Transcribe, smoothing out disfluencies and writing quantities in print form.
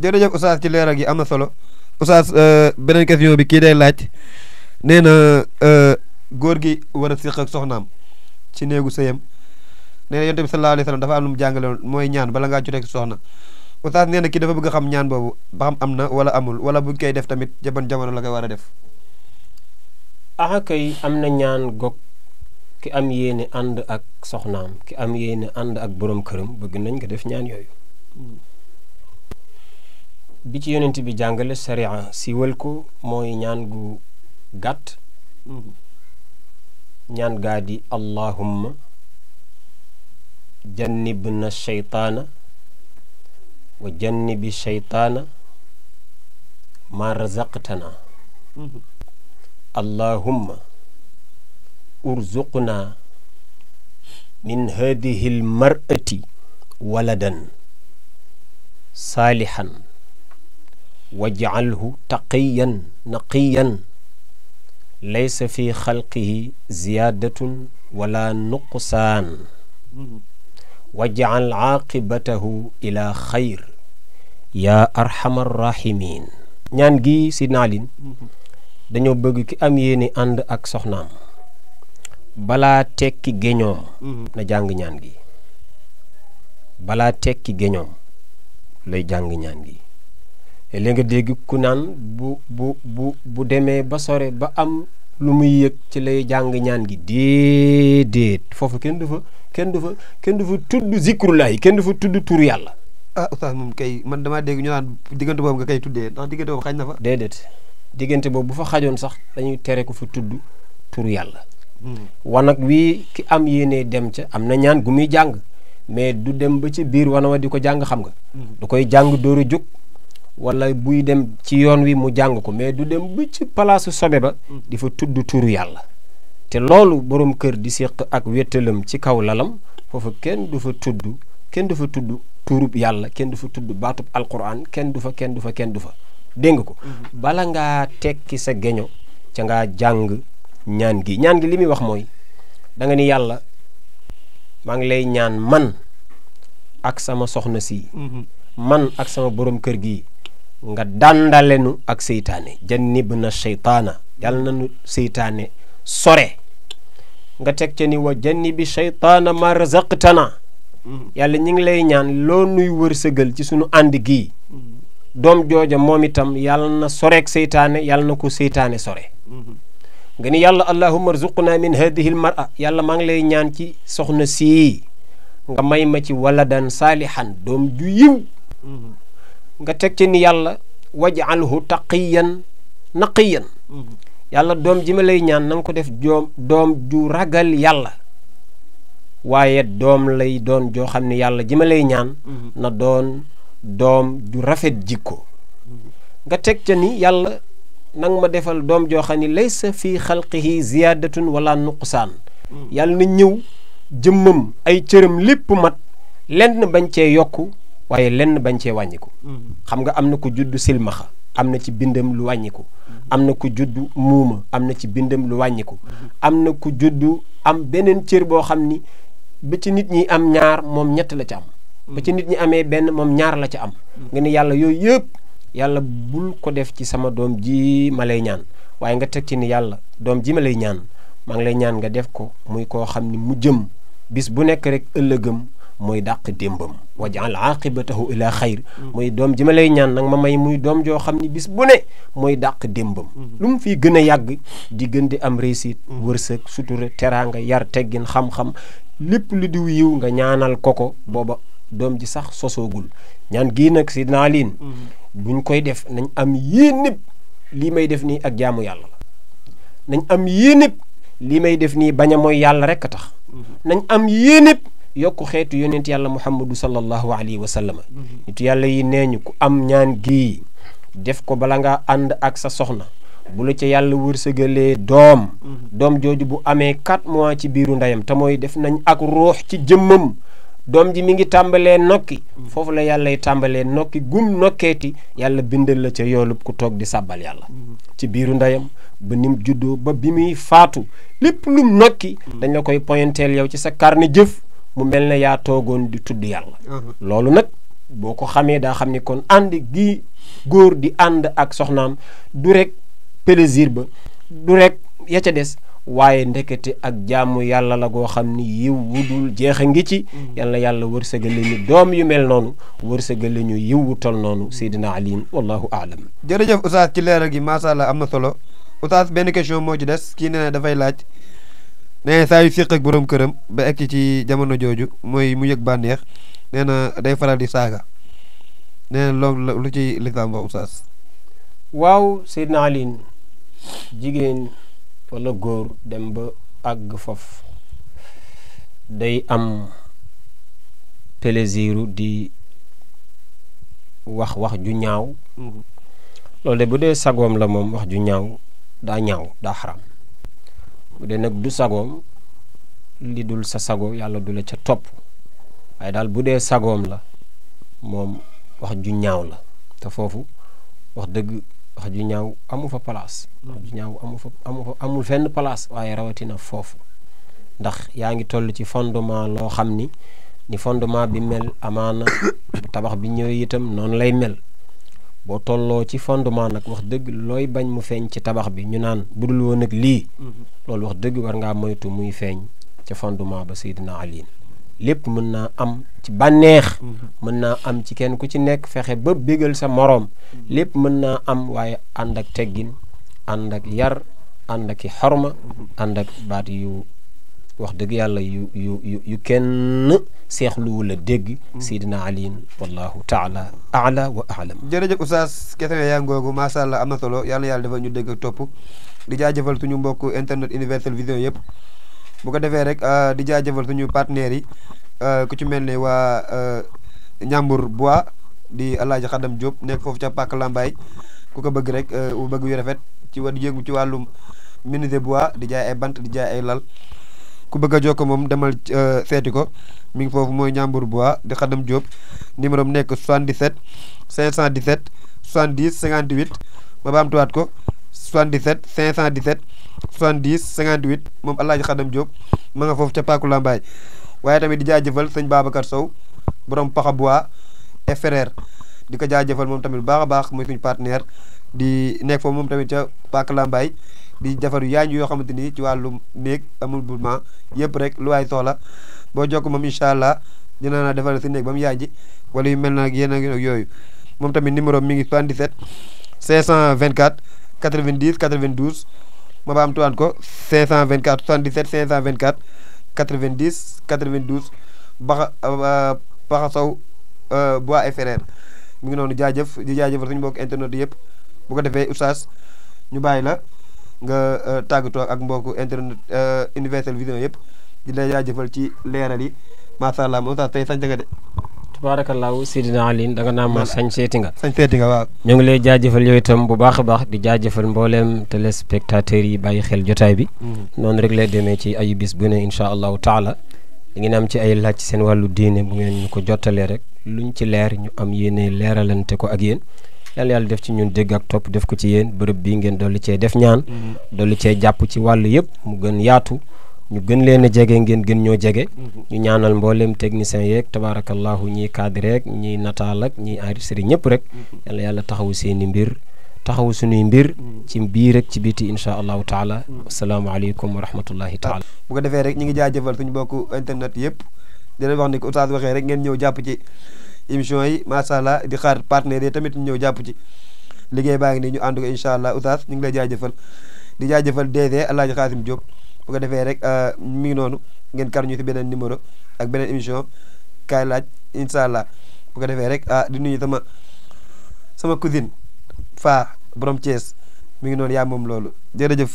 jërëjëf Oustaz ci leeral gi am na solo Oustaz beneen question bi kii day laaj nee na góor gi war a siq ak soxnaam ci néegu sëyam nee na yonent bi sallallahu alayhi wa sallam dafa am lu mu jàngale woon mooy ñaan bala ngaa jotee ak soxna Oustaz nee na kii dafa bëgg a xam ñaan boobu ba xam am na wala amul wala buñ koy def tamit jaban jamono la koy war a def. kay am na ñaan gog ki am yéene ànd ak soxnaam ki am yéene ànd ak borom këram bëgg nañ nga def ñaan yooyu. bi ci yonent bi jàngale sariya siiwal ko mooy ñaan gu gàtt. ñaan gaa di allahumma jannibna shaytaana wa jannibi shaytaana ma razaqtana allahumma urzuqna min hadihi almar'ati waladan salihan waj'alhu taqiyan naqiyan laysa fi xalqihi ziyadatun wala nuqsaan waj'al aaqibatahu ila xayr yaa arhamar rahimin. ñaan gi si naalin dañoo bëgg ki am yéene ànd ak soxnaam balaa tekki géñoom na jàng ñaan gi balaa tekki géñoom lay jàng ñaan gi. léegi nga dégg ku naan bu demee ba sore ba am lu muy yëg ci lay jàng ñaan gi déedéet foofu kenn du fa tudd zikrullahi kenn du fa tudd tur yàlla. Oustaz moom kay man damaa dégg ñu naan diggante boobu nga koy tuddee ndax diggante boobu xaj na fa. déedéet diggante boobu bu fa xajoon sax dañuy tere ko fa tudd tur yàlla. wanag wi ki am yéene dem ca am na ñaan gu muy jàng mais du dem ba ci biir wana wa di ko jàng xam nga. du koy jàng dóor a jóg. wala buy dem ci yoon wi mu jàng ko mais du dem ba ci palaasu sobe ba di fa tudd turu yàlla te loolu borom kër di séq ak wéttalam ci kaw lalam foofu kenn du fa tudd turub yàlla kenn du fa tudd baatub alquran kenn du fa dégg nga ko bala ngaa tekki sa geño ca ngaa jàng ñaan gi li muy wax mooy da nga ni yàlla maa ngi lay ñaan man ak sama soxna si man ak sama borom kër gi nga dandalenu ak seytaane jannibna shaytaana yàlla na nu seytaane sore nga teg ca ni wa jannibi shaytaana ma razaqtana yàlla ñi ngi lay ñaan loo nuy wërsëgal ci sunu ànd gii doom jooja moom itam yàlla na soreek seytaane yàlla na ko seytaane sore nga ni yàlla allahumma arzuqna min hadihi almar'a yàlla maa ngi lay ñaan ci soxna sii nga may ma ci waladan saalihan doom ju yiw nga teg ci ni yàlla waj'alhu taqiyan naqiyan yàlla doom ji ma lay ñaan na nga ko def doom ju ragal yàlla waaye doom lay doon joo xam ne yàlla ji ma lay ñaan na doon doom ju rafet jikko nga teg ca ni yàlla nang ma defal doom joo xam ne laysa fi xalqihi ziyadatun wala nuqsaan yàlla na ñëw jëmmam ay cëram lépp mat lenn bañ cee yokku waaye lenn bañ cee wàññiku xam nga am na ko juddu silmaxa am na ci bindam lu wàññiku am na ko juddu muuma am na ci bindam lu wàññiku am na ko juddu am beneen cër boo xam ni ba ci nit ñi am ñaar moom ñett la ci am ba ci nit ñi amee benn moom ñaar la ci am nga ni yàlla yooyu yëpp yàlla bul ko def ci sama doom ji ma lay ñaan waaye nga teg ci ni yàlla doom ji ma lay ñaan maa ngi lay ñaan nga def ko muy koo xam ni mu jëm bis bu nekk rek ëllëgëm mooy dàq démbam waj'al aqibatahu ila xayr mooy doom ji ma lay ñaan nag ma may muy doom joo xam ni bis bu ne mooy dàq démbam lu mu fii gën a yàgg di gën di am réussite wërsëg sutura teraanga yar teggin xam-xam lépp lu diw yiw nga ñaanal ko booba doom ji sax sosoogul ñaan gii nag si naaliin buñ koy def nañ am yéenib lii may def nii ak jaamu yàlla la nañ am yéenib lii may def nii bañ a mooy yàlla rek a tax nañ am yéenib yokku xeetu yonent yàlla muhammadu sallallahu alayhi wa sallam nitu yàlla yi nee ñu ku am ñaan gii def ko bala nga ànd ak sa soxna bu la ca yàlla wërsëgalee doom jooju bu amee 4 mois ci biiru ndeyam te mooy def nañ ak ruux ci jëmmam doom ji mi ngi tàmbalee nokki foofu la yàllay tàmbalee nokki gum nokkeeti yàlla bindal la ca yoolub ku toog di sàbbal yàlla ci biiru ndeyam ba nim juddoo ba bi muy faatu lépp lum nokki dañ la koy pointeel yow ci sa carnet jëf mu mel ne yaa toogoon di tudd yàlla loolu nag boo ko xamee daa xam ni kon ànd gi góor di ànd ak soxnaam du rek plaisir ba du rek ya ca des waaye ndekete ak jaamu yàlla la goo xam ni yiw wudul jeex a ngi ci yal na yàlla wërsëgale ñu doom yu mel noonu wërsëgale ñu yiw wu tol noonu Seydina Aliin wallahu aalam. jërëjëf Oustaz ci leeral gi macha allah am na solo Oustaz benn question moo ci des kii nee na dafay laaj nee na saa yu séq ak borom këram ba egg ci jamono jooju mooy mu yëg bànneex nee na day faral di saaga nee na loolu lu ci lislaam wax Oustaz. waaw Seydina Aliin jigéen wala góor dem ba àgg foofu day am plaisiru di wax ju ñaaw loolu de bu dee sagoom la moom wax ju ñaaw daa xaram bu dee nag du sagoom li dul sa sago yàlla du la ca topp waaye daal bu dee sagoom la moom wax ju ñaaw la te foofu wax dëgg wax ju ñaaw amu fa place wax ju ñaaw amul fenn place waaye rawatina foofu ndax yaa ngi toll ci fondement loo xam ni fondement bi mel amaana tabax bi ñëwee itam noonu lay mel boo tolloo ci fondement nag wax dëgg looy bañ mu feeñ ci tabax bi ñu naan budul woon nag lii loolu wax dëgg war ngaa moytu muy feeñ ca fondement ba Seydina Aliin lépp mën naa am ci bànneex mën naa am ci kenn ku ci nekk fexe ba bégal sa moroom lépp mën naa am waaye ànd ak teggin ànd ak yar ànd ak i xorma ànd ak baat yu wax dëgg yàlla yu kenn seexluwu la dégg Seydina Aliin wallahu taala aala wa aalam. jërëjëf Oustaz question yaa ngoogu macha allah am na solo yàlla na yàlla defal ñu dégg ak topp di jaajëfal suñu mbokk internet Universel Vision yëpp bu ko defee rek di jaajëfal suñu partenaires yi ku ci mel ne waa Ñambur Bois di Alaaji Xadam Diop nekk foofu ca Pàkk Lambaay ku ko bëgg rek bëgg yu rafet ci di yëngu ci wàllum menuisier bois di jaay ay bant di jaay ay lal ku bëgg a jokkoo moom demal seeti ko mi ngi foofu mooy Ñambur Bois di Xadam Diop numéro am nekk 77 517 70 58 ma baamtuwaat ko 77 517 70 58 moom Alaaji Xadam Diop ma nga foofu ca Pàkku Lambaay waaye tamit di jaajëfal sëñ Babacar Sow borom Paxa Bois et frère di ko jaajëfal moom tamit baax a baax mooy suñu partenaire di nekk foofu moom tamit ca Pàkk Lambaay di jafaru yaañ yoo xamante ni ci wàllum néeg ameublement yëpp rek lu waay soxla boo jokk moom incha allah dina na defal si néeg ba mu yaaji wala yu mel na ak yéen ak yooyu moom tamit numéro mi ngi 77 524 90 92 ma ba am tuwaan ko 524 77 524 90 92 Paxa Sow Bois et frère mi ngi noonu jaajëf di jaajëfal suñu mbokk internet yëpp bu ko defee Oustaz ñu bàyyi la nga tàggatoo ak mbokku internet Universel Vision yëpp di la jaajëfal ci leeral yi macha allah moom sax tey sañ nga de. tabaarakallaahu Seydina Aliin da nga naa ma sañ seeti nga. sañ seeti nga waaw. ñu ngi lay jaajëfal yow itam bu baax a baax di jaajëfal mbooleem téléspectateurs yi bàyyi xel jotaay bi. noonu rek lay demee ci ayu bis bu ne incha allahu taala. di ngeen am ci ay laaj ci seen wàllu diine bu ngeen ñu ko jottalee rek luñ ci leer ñu am yéene leeralante ko ak yéen. yàlla def ci ñun dégg ak topp def ko ci yéen bërëb bii ngeen dolli cee def ñaan dolli cee jàpp ci wàll yëpp mu gën yaatu ñu gën leen a jege ngeen gën ñoo jege ñu ñaanal mboolem technicien yeeg tabaarakallahu ñiy cadre rek ñiy nataal ak ñiy enregistré ñëpp rek yàlla taxawu seeni mbir taxawu suñuy mbir ci biir rek ci biti insha allahu taala asalaamaaleykum wa rahmatullahi taala bu ko defee rek ñu ngi jaajëfal suñu bokku internet yëpp dina wax ni ko Oustaz waxee rek ngeen ñëw jàpp ci émission yi macha allah di xaar partenaires yi tamit ñu ñëw jàpp ci liggéey baa ngi nii ñu ànd ko incha allah Oustaz ñu ngi lay jaajëfal di jaajëfal DG Alaaji Xaasim Diop bu ko defee rek mi ngi noonu ngeen kar ñu si beneen numéro ak beneen émission kaay laaj incha allah bu ko defee rek di nuyu sama cousine Fa borom Thiès mi ngi noonu yaa moom loolu jërëjëf.